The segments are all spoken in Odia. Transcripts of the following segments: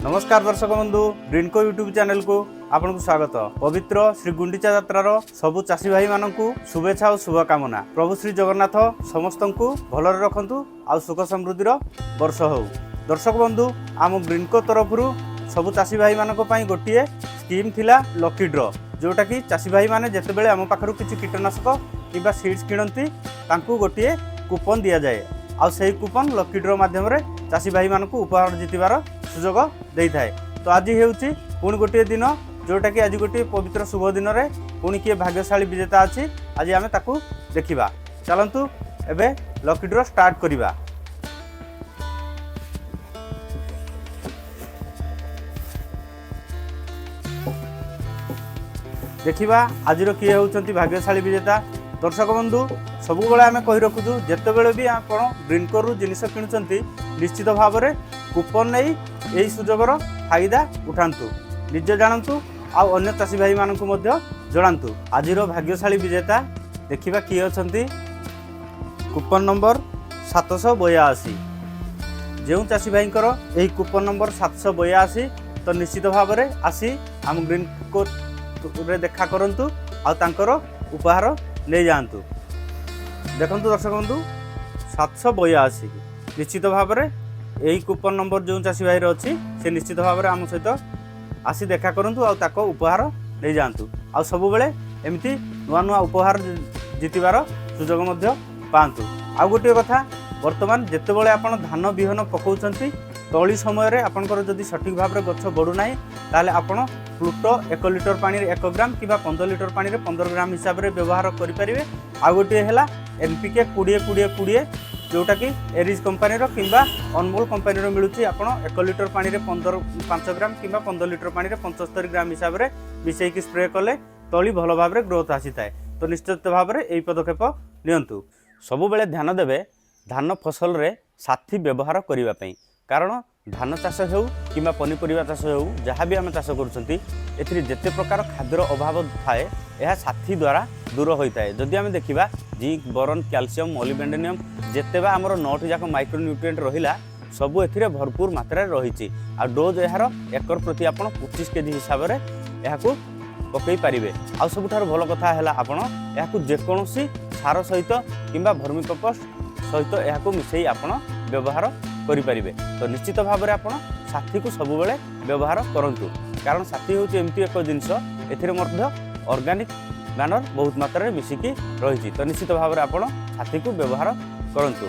ନମସ୍କାର ଦର୍ଶକ ବନ୍ଧୁ, ଗ୍ରୀନକୋ ୟୁଟ୍ୟୁବ୍ ଚ୍ୟାନେଲକୁ ଆପଣଙ୍କୁ ସ୍ୱାଗତ। ପବିତ୍ର ଶ୍ରୀ ଗୁଣ୍ଡିଚା ଯାତ୍ରାର ସବୁ ଚାଷୀ ଭାଇମାନଙ୍କୁ ଶୁଭେଚ୍ଛା ଓ ଶୁଭକାମନା। ପ୍ରଭୁ ଶ୍ରୀ ଜଗନ୍ନାଥ ସମସ୍ତଙ୍କୁ ଭଲରେ ରଖନ୍ତୁ ଆଉ ସୁଖ ସମୃଦ୍ଧିର ବର୍ଷ ହେଉ। ଦର୍ଶକ ବନ୍ଧୁ, ଆମ ଗ୍ରୀନକୋ ତରଫରୁ ସବୁ ଚାଷୀ ଭାଇମାନଙ୍କ ପାଇଁ ଗୋଟିଏ ସ୍କିମ୍ ଥିଲା ଲକି ଡ୍ର, ଯେଉଁଟାକି ଚାଷୀ ଭାଇମାନେ ଯେତେବେଳେ ଆମ ପାଖରୁ କିଛି କୀଟନାଶକ କିମ୍ବା ସିଡ୍ସ କିଣନ୍ତି, ତାଙ୍କୁ ଗୋଟିଏ କୁପନ୍ ଦିଆଯାଏ ଆଉ ସେଇ କୁପନ୍ ଲକି ଡ୍ର ମାଧ୍ୟମରେ ଚାଷୀ ଭାଇମାନଙ୍କୁ ଉପହାର ଜିତିବାର ସୁଯୋଗ ଦେଇଥାଏ। ତ ଆଜି ହେଉଛି ପୁଣି ଗୋଟିଏ ଦିନ, ଯେଉଁଟାକି ଆଜି ଗୋଟିଏ ପବିତ୍ର ଶୁଭ ଦିନରେ ପୁଣି କିଏ ଭାଗ୍ୟଶାଳୀ ବିଜେତା ଅଛି, ଆଜି ଆମେ ତାକୁ ଦେଖିବା। ଚାଲନ୍ତୁ, ଏବେ ଲକି ଡ୍ର ଷ୍ଟାର୍ଟ କରିବା। ଦେଖିବା ଆଜିର କିଏ ହେଉଛନ୍ତି ଭାଗ୍ୟଶାଳୀ ବିଜେତା। ଦର୍ଶକ ବନ୍ଧୁ, ସବୁବେଳେ ଆମେ କହି ରଖୁଛୁ, ଯେତେବେଳେ ବି ଆପଣ ଗ୍ରୀନକୋରୁ ଜିନିଷ କିଣୁଛନ୍ତି, ନିଶ୍ଚିତ ଭାବରେ କୁପନ୍ ନେଇ ଏହି ସୁଯୋଗର ଫାଇଦା ଉଠାନ୍ତୁ। ନିଜେ ଜାଣନ୍ତୁ ଆଉ ଅନ୍ୟ ଚାଷୀ ଭାଇମାନଙ୍କୁ ମଧ୍ୟ ଜଣାନ୍ତୁ। ଆଜିର ଭାଗ୍ୟଶାଳୀ ବିଜେତା ଦେଖିବା କିଏ ଅଛନ୍ତି। Coupon number 782। ଯେଉଁ ଚାଷୀ ଭାଇଙ୍କର ଏହି କୁପନ୍ ନମ୍ବର 782, ତ ନିଶ୍ଚିତ ଭାବରେ ଆସି ଆମ ଗ୍ରୀନ୍ କୋରେ ଦେଖା କରନ୍ତୁ ଆଉ ତାଙ୍କର ଉପହାର ନେଇଯାଆନ୍ତୁ। ଦେଖନ୍ତୁ ଦର୍ଶକ ବନ୍ଧୁ, 782। ନିଶ୍ଚିତ ଭାବରେ ଏହି କୁପନ୍ ନମ୍ବର ଯେଉଁ ଚାଷୀ ଭାଇର ଅଛି, ସେ ନିଶ୍ଚିତ ଭାବରେ ଆମ ସହିତ ଆସି ଦେଖା କରନ୍ତୁ ଆଉ ତାଙ୍କ ଉପହାର ନେଇଯାଆନ୍ତୁ। ଆଉ ସବୁବେଳେ ଏମିତି ନୂଆ ନୂଆ ଉପହାର ଜିତିବାର ସୁଯୋଗ ମଧ୍ୟ ପାଆନ୍ତୁ। ଆଉ ଗୋଟିଏ କଥା, ବର୍ତ୍ତମାନ ଯେତେବେଳେ ଆପଣ ଧାନ ବିହନ ପକାଉଛନ୍ତି, ତଳି ସମୟରେ ଆପଣଙ୍କର ଯଦି ସଠିକ୍ ଭାବରେ ଗଛ ବଢ଼ୁନାହିଁ, ତାହେଲେ ଆପଣ ପ୍ଲୁଟୋ 1 ଲିଟର ପାଣିରେ 1 ଗ୍ରାମ କିମ୍ବା 15 ଲିଟର ପାଣିରେ 15 ଗ୍ରାମ ହିସାବରେ ବ୍ୟବହାର କରିପାରିବେ। ଆଉ ଗୋଟିଏ ହେଲା ଏନ୍ ପି କେ 20 20 20, ଯେଉଁଟାକି ଏରିଜ୍ କମ୍ପାନୀର କିମ୍ବା ଅନମୋଲ କମ୍ପାନୀର ମିଳୁଛି। ଆପଣ 1 ଲିଟର ପାଣିରେ 5 ଗ୍ରାମ କିମ୍ବା 15 ଲିଟର ପାଣିରେ 75 ଗ୍ରାମ ହିସାବରେ ମିଶାଇକି ସ୍ପ୍ରେ କଲେ ତଳି ଭଲ ଭାବରେ ଗ୍ରୋଥ୍ ଆସିଥାଏ। ତ ନିଶ୍ଚିତ ଭାବରେ ଏହି ପଦକ୍ଷେପ ନିଅନ୍ତୁ। ସବୁବେଳେ ଧ୍ୟାନ ଦେବେ ଧାନ ଫସଲରେ ସାଥୀ ବ୍ୟବହାର କରିବା ପାଇଁ, କାରଣ ଧାନ ଚାଷ ହେଉ କିମ୍ବା ପନିପରିବା ଚାଷ ହେଉ, ଯାହା ବି ଆମେ ଚାଷ କରୁଛନ୍ତି, ଏଥିରେ ଯେତେ ପ୍ରକାର ଖାଦ୍ୟର ଅଭାବ ଥାଏ, ଏହା ସାଥୀ ଦ୍ୱାରା ଦୂର ହୋଇଥାଏ। ଯଦି ଆମେ ଦେଖିବା, ଜିଙ୍କ, ବୋରନ୍, କ୍ୟାଲସିୟମ୍, ମଲିବେଣ୍ଡେନିୟମ୍, ଯେତେ ବା ଆମର ନଅଟି ଯାକ ମାଇକ୍ରୋନ୍ୟୁଟ୍ରିଏଣ୍ଟ ରହିଲା, ସବୁ ଏଥିରେ ଭରପୁର ମାତ୍ରାରେ ରହିଛି। ଆଉ ଡୋଜ୍ ଏହାର ଏକର ପ୍ରତି ଆପଣ 25 କେଜି ହିସାବରେ ଏହାକୁ ପକାଇ ପାରିବେ। ଆଉ ସବୁଠାରୁ ଭଲ କଥା ହେଲା, ଆପଣ ଏହାକୁ ଯେକୌଣସି ସାର ସହିତ କିମ୍ବା ଭର୍ମିକମ୍ପୋଷ୍ଟ ସହିତ ଏହାକୁ ମିଶାଇ ଆପଣ ବ୍ୟବହାର କରିପାରିବେ। ତ ନିଶ୍ଚିତ ଭାବରେ ଆପଣ ସାଥୀକୁ ସବୁବେଳେ ବ୍ୟବହାର କରନ୍ତୁ, କାରଣ ସାଥୀ ହେଉଛି ଏମିତି ଏକ ଜିନିଷ, ଏଥିରେ ମଧ୍ୟ ଅର୍ଗାନିକ୍ ମ୍ୟାନର ବହୁତ ମାତ୍ରାରେ ମିଶିକି ରହିଛି। ତ ନିଶ୍ଚିତ ଭାବରେ ଆପଣ ସାଥୀକୁ ବ୍ୟବହାର କରନ୍ତୁ।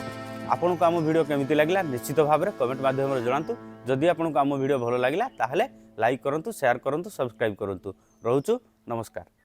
ଆପଣଙ୍କୁ ଆମ ଭିଡ଼ିଓ କେମିତି ଲାଗିଲା, ନିଶ୍ଚିତ ଭାବରେ କମେଣ୍ଟ ମାଧ୍ୟମରେ ଜଣାନ୍ତୁ। ଯଦି ଆପଣଙ୍କୁ ଆମ ଭିଡ଼ିଓ ଭଲ ଲାଗିଲା, ତାହେଲେ ଲାଇକ୍ କରନ୍ତୁ, ସେୟାର କରନ୍ତୁ, ସବସ୍କ୍ରାଇବ୍ କରନ୍ତୁ। ରହୁଛୁ, ନମସ୍କାର।